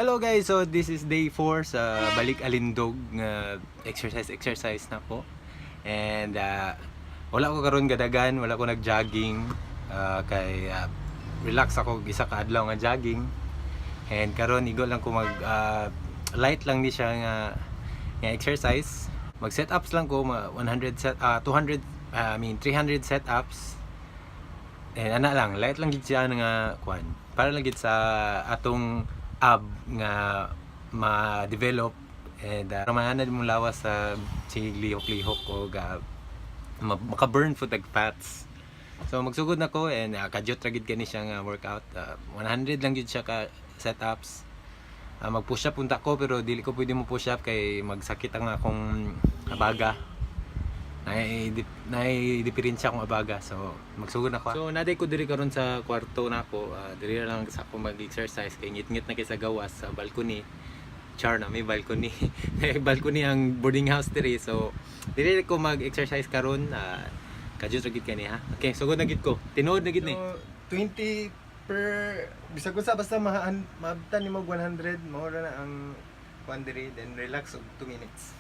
Hello guys, so this is day 4 sa Balik Alindog nga exercise exercise na po. And wala ko karon gadagan, wala ko nag-jogging kay relax ako isa ka adlaw nga jogging. And karon igo lang ko mag light lang ni siya nga nga exercise. Mag set-ups lang ko mga 100 set 200, I mean 300 set-ups. And ana lang, light lang gid siya nga kwan. Para lang gid sa atong ab nga ma-develop and maanad mong lawas sa sige lihok-lihok o maka-burn pud tag fats. So magsugod na ko and kadyot ra gid kani siya nga workout. 100 lang gid siya ka setups. Mag-push up punta ko pero dili ko pwede mo push up kay magsakit ang akong abaga. Naay diferensya akong abaga. So magsugod na ko. So naday ko diri karon sa kwarto nako. Diri lang sa ako mag-exercise kay ngit-ngit na kay sa gawas sa balcony. Char na may balcony. May balcony ang boarding house diri. So diri ko mag-exercise karon. Kadyot ra gid kani ha. Okay, sugod na gid ko. Tinuod na gid ni. So, 20 per bisag unsa basta maabtan nimo og 100 mao ra na ang kuan diri, then relax og 2 minutes.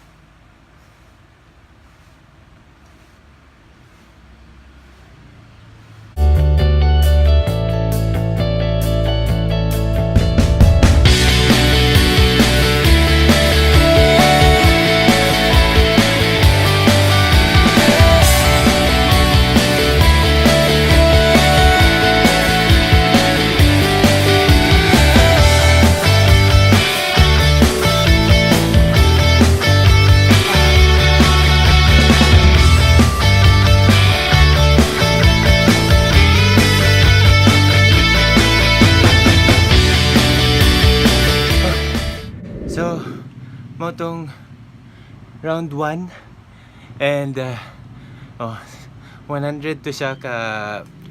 So, mao tong round 1 and oh, 100 to siya ka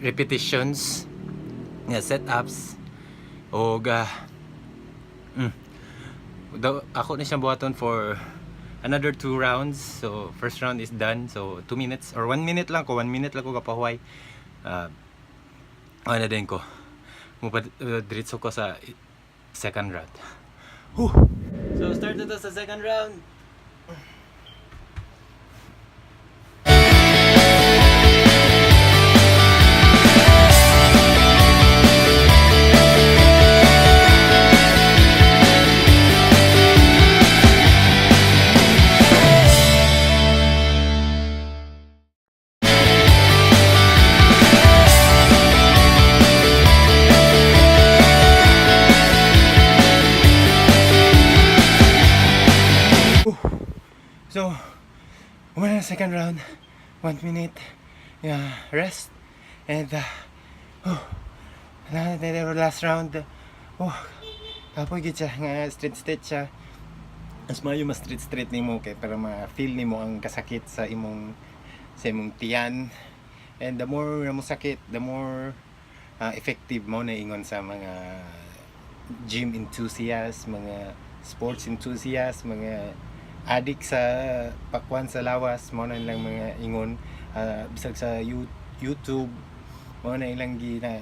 repetitions nga setups og daw, ako ni siyang buhaton for another two rounds. So first round is done. So 2 minutes or 1 minute lang ko, 1 minute lang ko kapahuway. Ano din ko. Mupad diretso ko sa second round. Whew. So start na to sa second round. So, umana na second round. 1 minute. Yeah, rest. And, oh, na, na, last round. Oh, kapoy gid siya nga straight straight siya. Mas maayo mas straight straight nimo kay para ma-feel nimo ang kasakit sa imong tiyan. And the more na mo sakit, the more effective mo na ingon sa mga gym enthusiasts, mga sports enthusiasts, mga addict sa pakwan sa lawas, mo na ilang mga ingon bisag sa YouTube, mo na ilang gina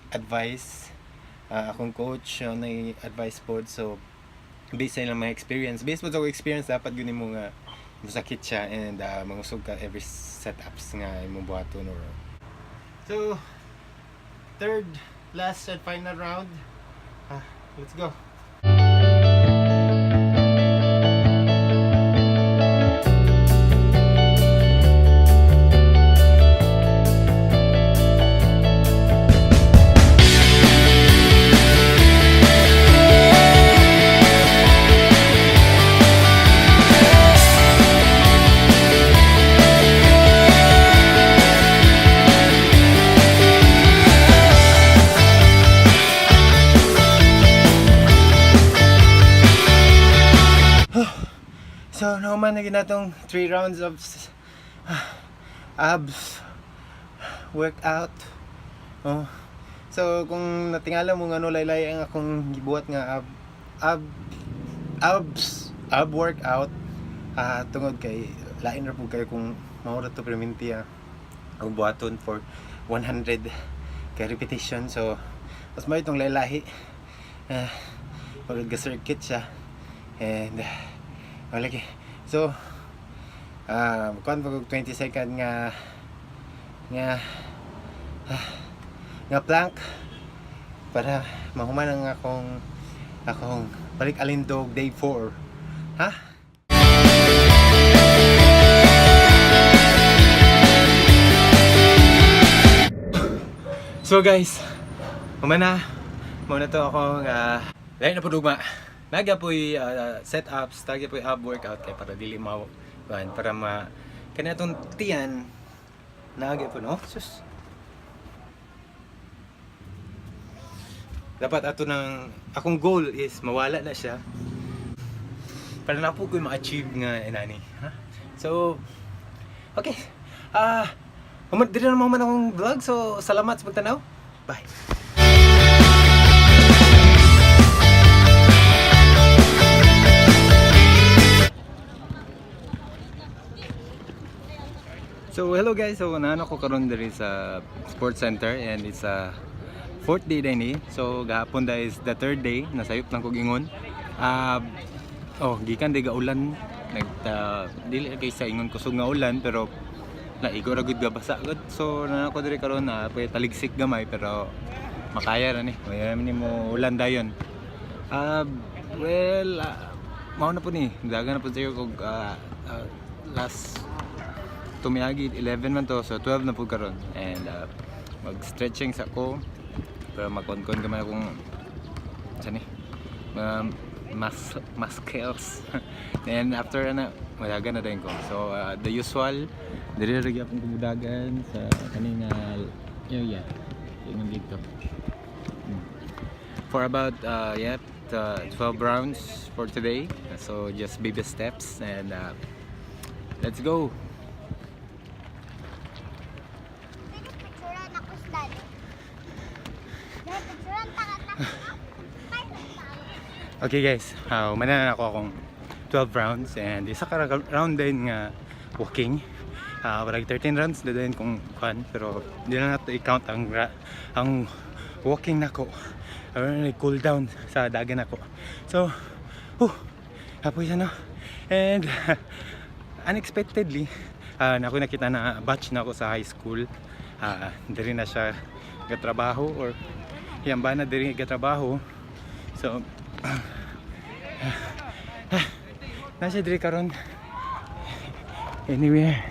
advice. Akong coach na advice pod, so based sa ilang mga experience, based pod sa akong experience, dapat gyud nimo nga musakit siya and mangusog ka every setups nga imong buhaton or So third, last and final round. Let's go. So, nahuman na ginatong 3 rounds of abs workout. Oh. So, kung natingala mo nga ano laylay ang akong gibuhat nga ab ab abs ab workout tungod kay lain ra pud kayo kung mao ra to perminti ang buhaton for 100 kay repetition, so mas may itong laylahi. Mag circuit siya. And wala lagi. So kuan pa kog 20 second nga plank para mahuman ang akong balik alindog day 4. Ha? So guys, humana muna to akong lain na po dugma. Nagya po'y setups, nagya po'y ab workout kay para dili ma kuan, para ma kani atong tiyan nagya po, no? Sus. Dapat ato ng akong goal is mawala na siya. Para na po ko ma-achieve nga inani, ha? So, okay. Dili na naman akong vlog. So, salamat sa pagtanaw. Bye. So hello guys, so naano ko karon diri sa sports center and it's a fourth day din eh. So gahapon da is the third day, nasayop lang kog ingon. Ah, oh, gikan di gaulan, nag dili kay sa ingon kusog nga ulan pero naigo ra gud gabasa gud. So naano ko diri karon na pwede taligsik gamay pero makaya ra ni. Maya ni mo ulan dayon. Well, mao na po ni. Dagan na po sayo kog last tumiyagi 11 man to, so 12 na po karon and mag stretching sa ko pero magkon-kon gamay akong sa ni mas muscles. Then after ana madagan na din ko, so the usual diri ra gyapon kumudagan sa kaning area ingon dito. For about yeah, 12 rounds for today, so just baby steps and let's go. Pwede picturean ako sa daddy. Dahil picturean ta ka ta. Ay, Okay guys, umana na ako akong 12 rounds and isa ka round din nga walking. Parang 13 rounds na din kung kwan, pero di na nato i-count ang walking nako. Aron cool down sa dagan nako. So, hapoy siya, no? And unexpectedly, na ako nakita na batch na ako sa high school. Diri na siya gatrabaho or yan ba na diri gatrabaho. So, nasa diri karon anywhere.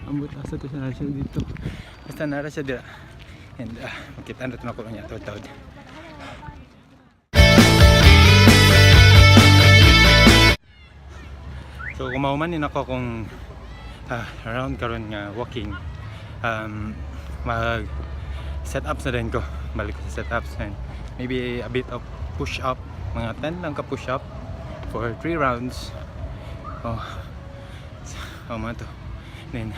Ambot asa to siya, nara siya dito. Basta nara siya dira. And makita na to nako niya taud-taud. So kumahuman din ako kung around karon nga walking, mag set ups na din ko, balik ko sa set ups and maybe a bit of push up, mga 10 lang ka push up for 3 rounds. Oh, oh mga to. Then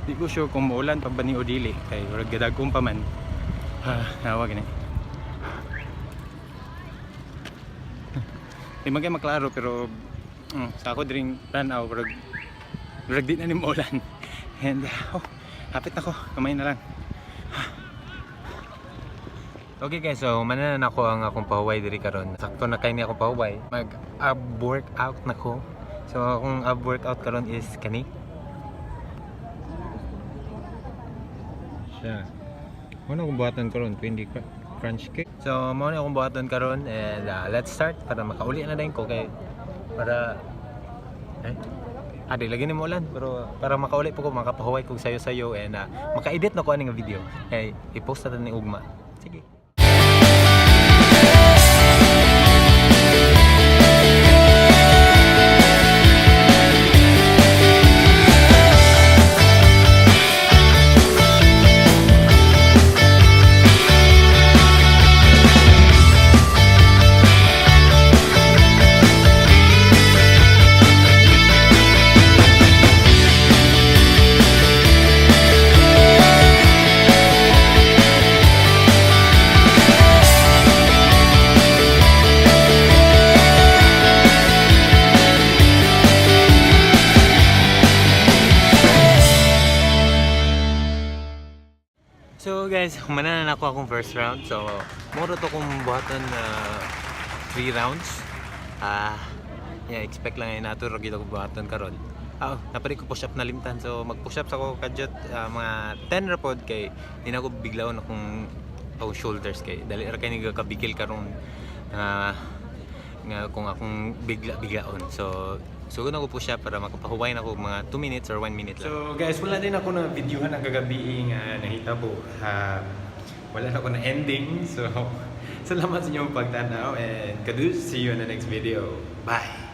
di ko sure kung maulan pa ba ni o dili kay murag gadagom pa man. Nawa gani, di man kay maklaro pero sa ako dring tan-aw murag murag di na ni maulan. And oh, hapit na ko, kamay na lang. Okay guys, so manan na ako ang akong pahuway diri karon. Sakto na kay ni akong pahuway. Mag ab workout na ko. So akong ab workout karon is kani. Siya. Mao na akong buhaton karon, 20 crunch cake. So mao na akong buhaton karon and let's start para makauli na din ko kay para eh di lagi ni mo ulan pero para makauli po ko, makapahuway kog sayo-sayo and maka-edit na ko ani nga video. Kay i-post na ni ugma. Sige. So guys, humana na ako akong first round. So, moro to kong buhaton na 3 rounds. Yeah, expect lang ay nato ra gyud ako buhaton karon. Naa pa ko push up na limtan. So mag push up sa ko kadyot, mga 10 ra pod kay di na ako biglaon akong oh, shoulders kay dali ra kay nagakabigil karon nga kung akong bigla biglaon. So sugod ako push up para makapahuway na ako mga 2 minutes or 1 minute lang. So guys, wala din ako na videohan ang kagabi nga nahitabo. Wala na ako na ending. So salamat sa inyong pagtanaw and kadus, see you in the next video. Bye!